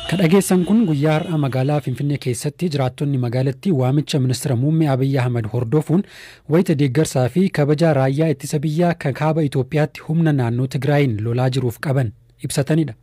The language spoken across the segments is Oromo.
Kan dhageessan kun guyyaa har'aa magaalaa Finfinnee keessatti jiraattonni magaalattii waamicha ministeera muummee Abiyyi Ahmad hordofuun wayita deeggarsaa fi kabaja raayyaa ittisa biyyaa kan kaaba Itoophiyaatti humna naannoo Tigraayin lolaa jiruuf qaban ibsatanidha.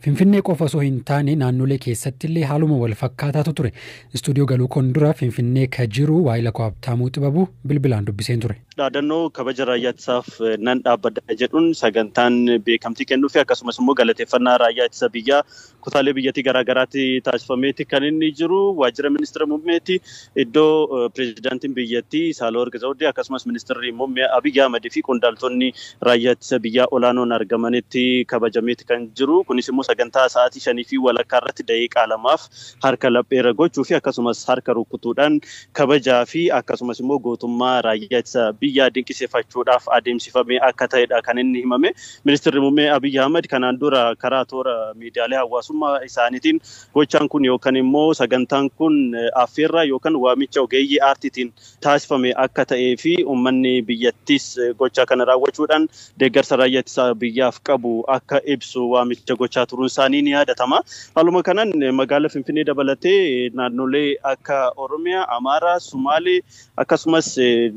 Finfinnee qofa osoo hin taane naannolee keessatti illee haaluma wal fakkaataatu ture. Istuudiyoo galuu koon dura Finfinnee ka jiru waa'ila koo Habtaamuu Xibabuu bilbilaan dubbiseen ture. Dhaadannoo kabaja raayyaa ittisaaf nan dhaabbadha jedhuun sagantaan beekamtii kennuu fi akkasumas immoo galateeffannaa raayyaa ittisa biyyaa kutaalee biyyattii garaagaraatti taasifameeti kan inni jiru. Waajjira ministeera muummeetti iddoo pireezidaantiin biyyattii Saahilawarq Zawudee akkasumas ministeerri muummee Abiyyi Ahmad fi qondaaltonni raayyaa ittisa biyyaa olaanoon argamanitti kabajameeti kan jiru. Kunis immoo sagantaa sa'aatii 5:30 irratti daqiiqaa 2 harka lapheerra gochuu fi akkasumas harka rukutuudhaan kabajaa fi akkasumas immoo gootummaa raayyaa ittisa biyyaa dinqisiifachuudhaaf adeemsifame akka ta'edha kan inni himame. Ministeerri muummee Abiyyi Ahmad kanaan dura karaa toora miidiyaalee hawaasummaa isaaniitiin gochaan kun yookaan immoo sagantaan kun affeerraa yookaan waamicha ogeeyyii aartiitiin taasifame akka ta'ee fi uummanni biyyattis gochaa kana raawwachuudhaan deeggarsa raayyaa ittisa biyyaaf qabu akka ibsu waamicha gochaa turuun isaanii ni yaadatama. Haaluma kanaan magaalaa Finfinnee dabalatee naannolee akka Oromiyaa, Amaaraa, Sumaalee akkasumas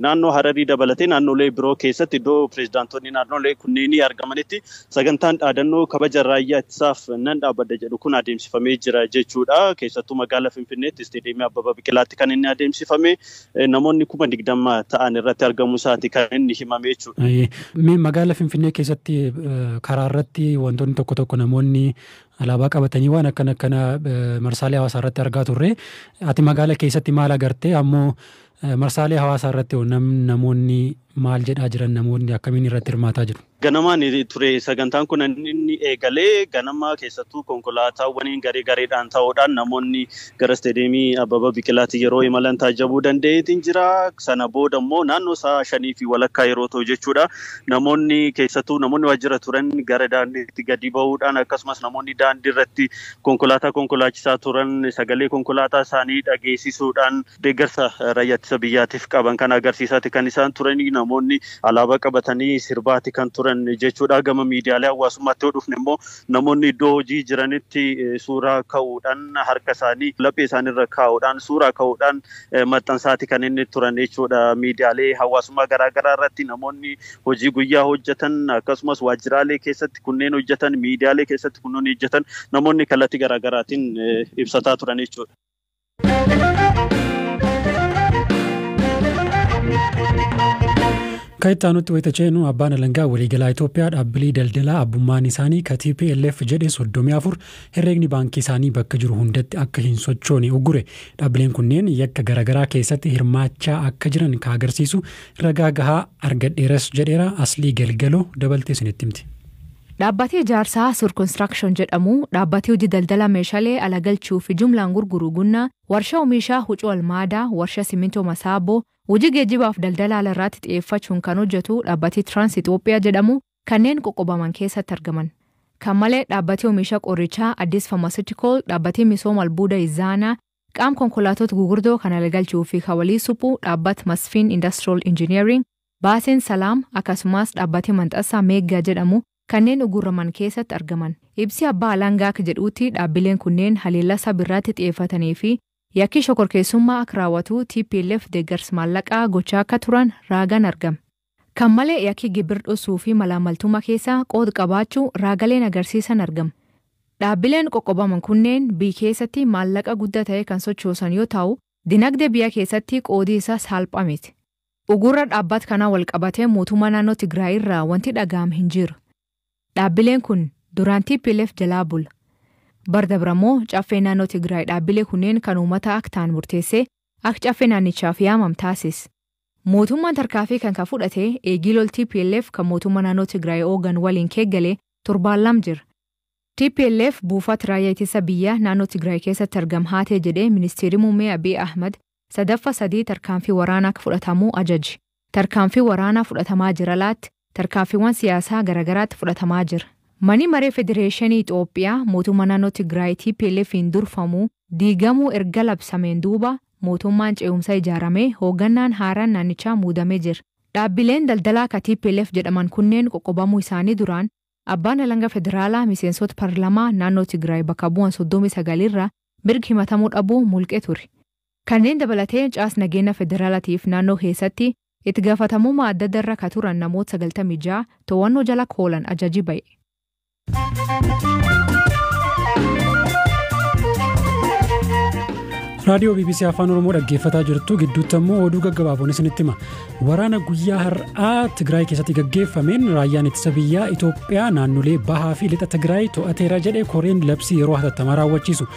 naannoo Hararii dabalatee naannolee biroo keessatti iddoo pireezidaantonni naannolee kunneenii argamanitti sagantaan dhaadannoo kabaja raayyaa ittisaaf nan dhaabbadha jedhu kun adeemsifamee jira jechuudha. Keessattuu magaalaa Finfinneetti isteediyeemii Abbabaa Biqilaatti kan inni adeemsifame namoonni 20,000 ta'an irratti argamuu isaati kan inni himame jechuudha. Mee magaalaa Finfinnee keessatti karaa irratti wantoonni tokko tokko namoonni alaabaa qabatanii waan akkana akkana marsaalee hawaasaa irratti argaa turre. Ati magaalaa keessatti maal agartee? Ammoo marsaalee hawaasaa irratti namoonni maal jedhaa jiran, namoonni akkamiin irratti hirmaataa jiru? Ganamaan ture sagantaan kun inni eegalee ganama keessattuu konkolaataawwaniin garee gareedhaan ta'uudhaan namoonni gara isteediyeemii Abbabaa Biqilaatti yeroo imalan taajjabuu danda'eetiin jira. Sana booda immoo naannoo sa'a 5:15 yeroo ta'u jechuudha. Namoonni keessattuu namoonni waajjira turan gara daandiitti gadi bahuudhaan akkasumas namoonni daandii irratti konkolaataa konkolaachisaa turan sagalee konkolaataa isaanii dhageessisuudhaan deeggarsa raayyaa ittisa biyyaatiif qaban kan agarsiisaati kan isaan turanii. Namoonni alaabaa qabatanii sirbaati kan turan jechuudha. Gama miidiyaalee hawaasummaatti yoo dhufne immoo namoonni iddoo hojii jiranitti suuraa ka'uudhaan harka isaanii laphee isaaniirra kaa'uudhaan suuraa ka'uudhaan maxxansaati kan inni turan jechuudha. Miidiyaalee hawaasummaa garaagaraa irratti namoonni hojii guyyaa hojjetan akkasumas waajjiraalee keessatti kunneen hojjetan, miidiyaalee keessatti kunneen hojjetan namoonni kallattii garaagaraatiin ibsataa turan jechuudha. Kan itti aanutti wayita ceenu abbaan alangaa waliigalaa Itoophiyaa dhaabbilee daldalaa abbummaan isaanii ka TPLF jedhe 34 herreegni baankii isaanii bakka jiru hundatti akka hin sochoone uggure. Dhaabbileen kunneen yakka garaagaraa keessatti hirmaachaa akka jiran ka agarsiisu ragaa gahaa argadheeras jedheera. Aslii Galgaloo dabaltee isinitti himti. Dhaabbatee ijaarsaa Sur Construction jedhamu dhaabbatee hojii daldala meeshaalee ala galchuu fi jumlaan gurguru gunnaa warshaa oomishaa huccuu almaadaa, warshaa simintoo masaaboo, hojii geejjibaaf daldala ala irratti xiyyeeffachuun kan hojjetu dhaabbatee Trans Itoophiyaa jedhamu kanneen qoqqobaman keessatti argaman. Kan malee dhaabbatee oomisha qorichaa Addis Pharmaceutical, dhaabbatee misooma albuuda Izaanaa, qaam konkolaatota gurguddoo kan ala galchuu fi kawalii suphuu dhaabbata Masfiin Industrial Engineering, Baaseen Salaam akkasumas dhaabbatee Manxasaa Meeggaa jedhamu kanneen uguraman keessatti argaman. Ibsi abbaa alangaa akka jedhuutti dhaabbileen kunneen haleellaa sabirraatti xiyyeeffatanii fi yakki shokorkeessummaa akka raawwatu TPLF deeggarsa maallaqaa gochaa akka turan raagaan argame. Kan malee yakki gibir dhosuu fi malaamaltummaa keessaa qooda qabaachuu raagaleen agarsiisan argama. Dhaabbileen qoqqobaman kunneen biyya keessatti maallaqa guddaa ta'e kan sochoosan yoo ta'u, dinagdee biyya keessatti qoodii isaa salphaa miti. Ugurra dhaabbata kanaa wal qabatee mootummaa naannoo Tigraay irraa wanti dhaga'ame hin jiru. Dhaabbileen kun duraan TPLF jalaa bula. Bardabramoo caffee naannoo Tigraay dhaabbilee kunneen kan uummata akka ta'an murteessee akka caffee naannichaaf yaamam taasise. Mootummaan tarkaanfii kan fudhate eegii lol TPLF kan mootummaa naannoo Tigraay oogan waliin keeggale torbaan lama jira. TPLF buufata raayyaa ittisa biyyaa naannoo Tigraay keessatti argam haatee jedhee ministeerri muummee Abiy Ahmad sadaffaa sadii tarkaanfii waraanaa akka fudhatamuu ajaje. Tarkaanfii waraanaa fudhatamaa jira laatti tarkaanfiiwwan siyaasaa garaagaraatti fudhatamaa jira. Manni maree Federeeshinii Itoophiyaa mootummaa naannoo Tigraay TPLF'n durfamu diigamuu erga labsameen duuba mootummaan ce'umsa ijaaramee hooggannaan haaraan naannichaa muudamee jira. Dhaabbileen daldalaa ka TPLF jedhaman kunneen qoqqobamuu isaanii duraan abbaan alangaa federaalaa miseensota paarlaamaa naannoo Tigraay bakka bu'an 39 irraa mirgi himatamuu dhabuu mulqee ture. Kanneen dabalatee caas nageenya federaalaatiif naannoo keessatti itti gaafatamummaa adda addaa irra ka turan namoota 96 to'annoo jala oolan ajaji ba'e. Raadiyoo BBC Afaan Oromoo dhaggeeffataa jirtu. Gidduutti ammoo oduu gaggabaaboon isinitti hima. Waraana guyyaa har'aa Tigraay keessatti gaggeeffameen raayyaan ittisa biyyaa Itoophiyaa naannolee bahaa fi lixa Tigraay to'ateera jedhe koreen labsii yeroo hatattamaa raawwachiisu.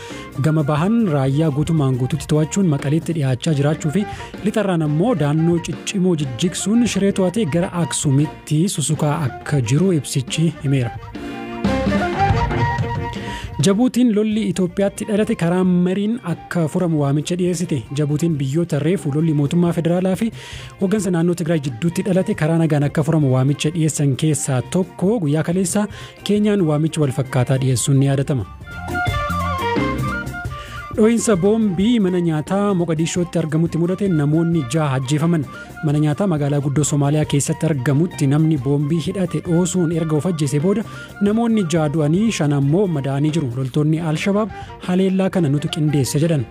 Gama bahan raayyaa guutummaan guutuutti to'achuun Maqaleetti dhiyaachaa jiraachuu fi lixarraan ammoo daannoo ciccimoo jijjigsuun Shiree to'atee gara Aksuumitti susukaa akka jiru ibsichi himeera. Jabuutiin lolli Itoophiyaatti dhalate karaa mariin akka furamu waamicha dhiyeessite. Jabuutiin biyyoota reefu lolli mootummaa federaalaa fi hooggansa naannoo Tigraay jidduutti dhalate karaa nagaan akka furamu waamicha dhiyeessan keessaa tokko. Guyyaa kaleessa Keenyaan waamicha wal fakkaataa dhiyeessuun ni yaadatama. Dho'iinsa boombii mana nyaataa Moqodishootti argamutti mudate namoonni 6 ajjeefaman. Mana nyaataa magaalaa guddoo Somaaliyaa keessatti argamutti namni boombii hidhate dhoosuun erga of ajjeese booda namoonni 6 du'anii 5 ammoo madaa'anii jiru. Loltoonni Alshabaab haleellaa kana nutu qindeesse jedhan.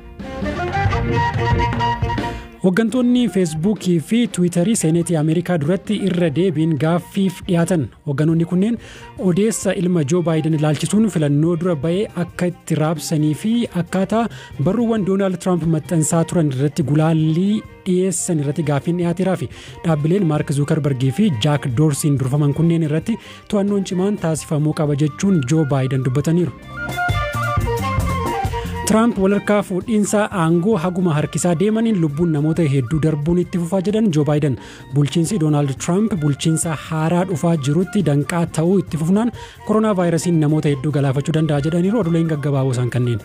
Hooggantoonni Feesbuukii fi Tiwiitarii Seeneetii Ameerikaa duratti irra deebiin gaaffiif dhiyaatan. Hoogganoonni kunneen odeessa ilma Joo Baayiden ilaalchisuun filannoo dura ba'ee akka itti raabsanii fi akkaataa barruuwwan Doonaald Tiraamp maxxansaa turan irratti gulaallii dhiyeessan irratti gaaffiin dhiyaateeraa fi dhaabbileen Maark Zuukarbargii fi Jaak Doorsiin durfaman kunneen irratti to'annoon cimaan taasifamuu qaba jechuun Joo Baayiden dubbataniiru. Tiraamp walharkaa fuudhiinsa aangoo haguma harkisaa deemaniin lubbuun namoota hedduu darbuun itti fufaa jedhan Joo Baayiden. Bulchiinsi Doonaald Tiraamp bulchiinsa haaraa dhufaa jirutti danqaa ta'uu itti fufnaan koronaa vaayirasiin namoota hedduu galaafachuu danda'a jedhaniiru. Oduuleen gaggabaaboo isaan kanneen.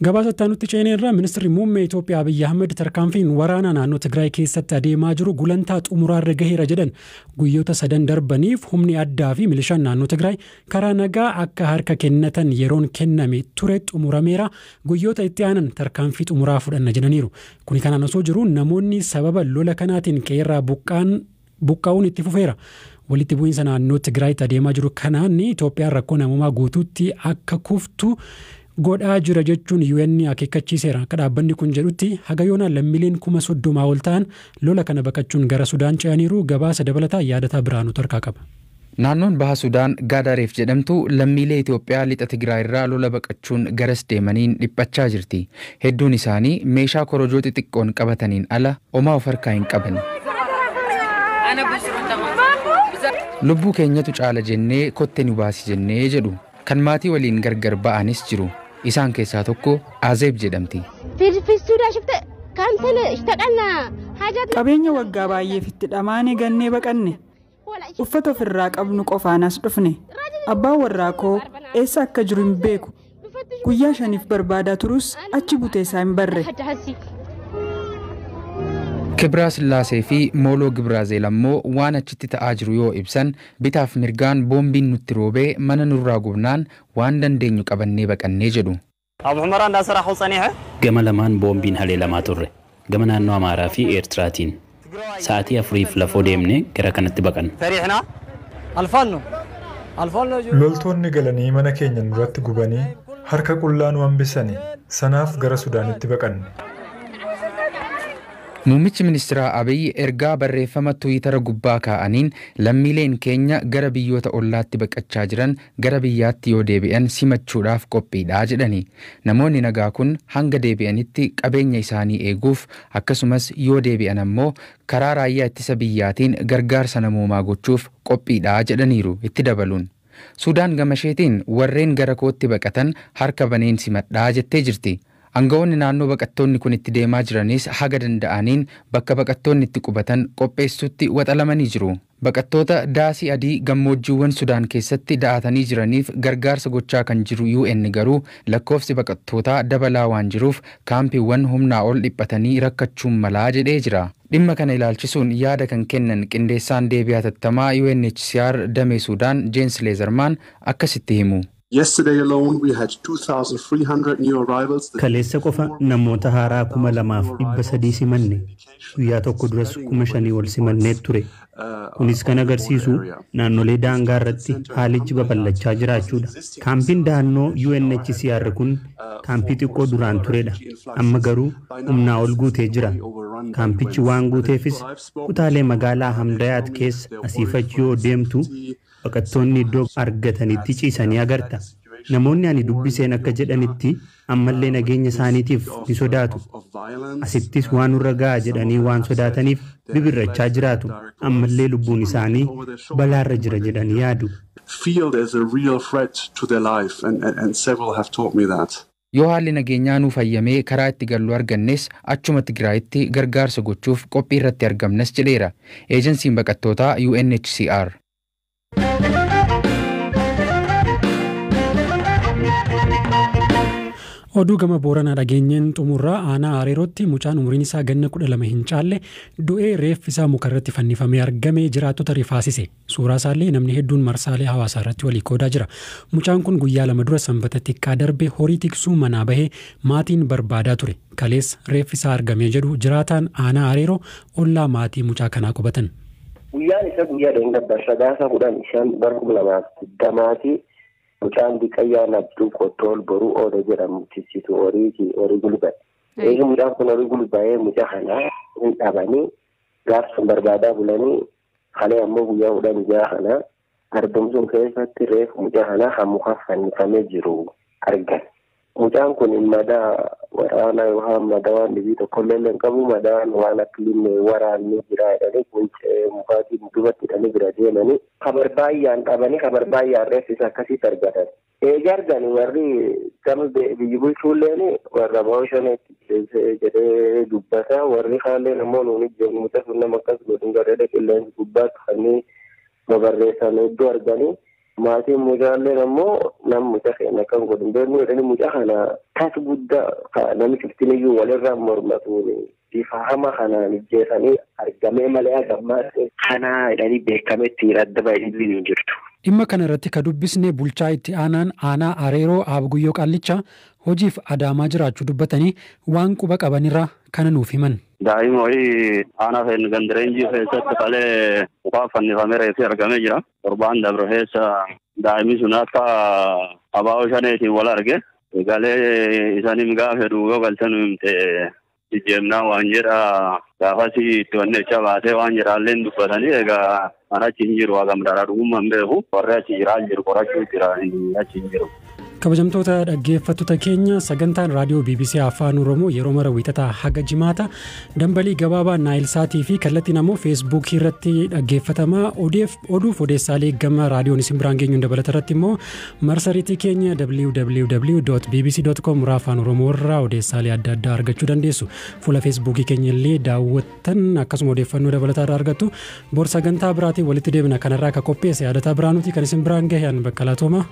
Gabaasa nutti ceeneerra ministeerri muummee Itoophiyaa Abiyyi Ahmed tarkaanfiin waraana naannoo Tigraay keessatti adeemaa jiru gulantaa xumuraarra gaheera jedhan. Guyyoota 3 darbaniif humni addaa fi milishaan naannoo Tigraay karaa nagaa akka harka kennatan yeroon kenname ture xumurameera. Guyyoota itti aanan tarkaanfii xumuraa fudhanna jedhaniiru. Kuni kanaan osoo jiru namoonni sababa lola kanaatiin qeerraa buqqa'uun itti fufeera. Walitti bu'iinsa naannoo Tigraayitti adeemaa jiru kanaan Itoophiyaan rakkoo namummaa guutuutti akka kuftu godhaa jira jechuun UN akeekkachiiseera. Akka dhaabbanni kun jedhutti haga yoonaa lammiileen 30,000 ol ta'an lola kana baqachuun gara Sudaan ce'aniiru. Gabaasa dabalataa Yaadataa Biraanuu tarkaa qaba. Naannoon baha Sudaan Gaadareef jedhamtu lammiilee Itoophiyaa lixa Tigraay irraa lola baqachuun garas deemaniin dhiphachaa jirti. Hedduun isaanii meeshaa korojoo xixiqqoon qabataniin ala homaa of harkaa hin qaban. Lubbuu keenyatu caala jennee kotte nu baasi jennee jedhu. Kan maatii waliin gargar ba'anis jiru. Isaan keessaa tokko Azeeb jedhamti. Qabeenya waggaa baay'eef itti dhamaane gannee baqanne. Uffata ofirraa qabnu qofaan as dhufne. Abbaan warraa koo eessa akka jiru hin beeku. Guyyaa 5 barbaadaa turus achi butee isaa hin barre. Kibraa Sillaasee fi Mooloo Gibraazeel ammoo waan achitti ta'aa jiru yoo ibsan bitaaf mirgaan boombiin nutti roobee mana nurraa gubnaan waan dandeenyu qabannee baqannee jedhu. Gama lamaan boombiin haleelamaa turre. Gama naannoo Amaaraa fi Eertiraatiin. Sa'aatii 4 lafoo deemnee gara kanatti baqanne. Loltoonni galanii mana keenya nurratti gubanii harka qullaa nu hambisanii sanaaf gara Sudaanitti baqanne. Muummichi ministeeraa Abiyyi ergaa barreeffama Tiwiitara gubbaa kaa'aniin lammiileen keenya gara biyyoota ollaatti baqachaa jiran gara biyyaatti yoo deebi'an simachuudhaaf qophiidha jedhani. Namoonni nagaa kun hanga deebi'anitti qabeenya isaanii eeguuf akkasumas yoo deebi'an ammoo karaa raayyaa ittisa biyyaatiin gargaarsa namoomaa gochuuf qophiidha jedhaniiru itti dabaluun. Sudaan gamasheetiin warreen gara kootti baqatan harka baneen simadhaa jettee jirti. Aangawoonni naannoo baqattoonni kun itti deemaa jiranis haga danda'aniin bakka baqattoonni itti qubatan qopheessutti waxalamanii jiru. Baqattoota daasii adii gammoojjiiwwan Sudaan keessatti da'atanii jiraniif gargaarsa gochaa kan jiru UN garuu lakkoofsi baqattootaa dabalaa waan jiruuf kaampiiwwan humnaa ol dhiphatanii rakkachuun malaa jedhee jira. Dhimma kana ilaalchisuun yaada kan kennan qindeessaan deebii hatattamaa UNHCR damee Sudaan Jeensi Leezermaan akkasitti himu. Kaleessa qofa namoota haaraa 2,300 simanne. Guyyaa tokko duras 5,000 ol simannee ture. Kunis kan agarsiisu naannolee daangaa irratti haalichi babal'achaa jiraachuudha. Kaampiin dahannoo UNHCR kun kaampii xiqqoo duraan turedha. Amma garuu humnaa ol guutee jira. Kaampichi waan guuteefis kutaalee magaalaa Hamdayaat keessa asiif achi yoo deemtu baqattoonni iddoo argatanitti ciisanii agarta. Namoonni ani dubbiseen akka jedhanitti ammallee nageenya isaaniitiif ni sodaatu. Asittis waan nurra ga'a jedhanii waan sodaataniif bibirrachaa jiraatu. Ammallee lubbuun isaanii balaarra jira jedhanii yaadu. Yoo haalli nageenyaa nuuf hayyamee karaa itti gallu argannes achuma Tigraayitti gargaarsa gochuuf qophii irratti argamnas jedheera. Eejensiin baqattootaa UNHCR. Oduu gama Booranaa dhageenyeen xumurraa aanaa Areerootti mucaan umuriin isaa ganna 12 hin caalle du'ee reeffi isaa mukarratti fannifamee argame jiraattota rifaasise. Suuraa isaallee namni hedduun marsaalee hawaasaa irratti walii qoodaa jira. Mucaan kun guyyaa 2 dura sanbata xiqqaa darbe horii tiksuu manaa bahee maatiin barbaadaa ture. Kaleessa reeffi isaa argamee jedhu jiraataan aanaa Areeroo ollaa maatii mucaa kanaa qubatan. Guyyaan isa guyyaa dheengaddaa sadaasa 15 bara 2020 Mucaan Diqayyaa Abduu Qottool boruu oola jedhamu tisitu horii gulba'e. Eegi mucaan kun horii gulba'ee mucaa kana hin dhabanii gaafsan barbaadaa bulanii kalee ammoo guyyaa 16 kana argamsuun keessatti reefu mucaa kana kan muka fannifamee jiru argan. Mucaan kun madaa waraanaa yookaan madaa waan dhibii tokkollee hin qabu madaan waan akka linnee waraanni jira jedhanii quncee mukaatiin dubatti hidhanii bira deemanii kabar baay'aan dhabanii kabar baay'aan reeffisa akkasitti argatan. Eega argani warri gama biyyi bulchuulleen warra booshaneetti jedhee dubbata warri kaalleen ammoo nuuni mucaa sun nama akkas godhin gareedha qilleensi gubbaatti kanneen babarreessan hedduu arganii. Maatiin mucaalleen ammoo nama mucaa keenya kan godhin beeknu jedhanii mucaa kana tas guddaa namni ciftiniyyuu walirraa mormatuun bifa hama kanaan ijjeessanii argamee malee hagammaatti kanaa jedhanii beekametti adda baay'ee hin jirtu. Dhimma kana irratti ka dubbisne bulchaa itti aanaan aanaa Areeroo Abguyyoo Qaallichaa hojiif Adaamaa jiraachuu dubbatanii waan quba qabanirraa kana nuuf himan. Daa'ima wayii aanaa fe'in gandareenjii keessatti qalee mukaa fannifamee reeffi argamee jira. Torbaan dabre keessa daa'imni sun akka abaa'oo shaneetiin wal arge. Galee isaanii gaafa yoo galchan himte ijjeemnaa waan jedha gaafas itti wannecha baasee waan jedhaallee dubbatanii egaa an achi hin jiru hagam dharaa dhugummaa hin beeku warri achi jiraa jiru qorachuu jira achi hin jiru. Kabajamtoota dhaggeeffattoota keenya sagantaan raadiyoo BBC Afaan Oromoo yeroo mara wiixataa haga jimaata dambalii gabaabaa Naayilsaatii fi kallattiin ammoo Feesbuukii irratti dhaggeeffatama. Oduuf odeessaalee gama raadiyoon isin biraan geenyuun dabalata irratti immoo marsariitii keenya www.bbc.com afaan Oromoo irraa odeessaalee adda addaa argachuu dandeessu. Fuula Feesbuukii keenya illee daawwattan akkasuma odeeffannoo dabalataa irraa argattu. Bor sagantaa biraatiin walitti deebina. Kanarraa akka qopheesse Yaadataa Biraanuuti kan isin biraan gahe an Baqqalaa Toomaa.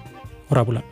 Horaa bulaa.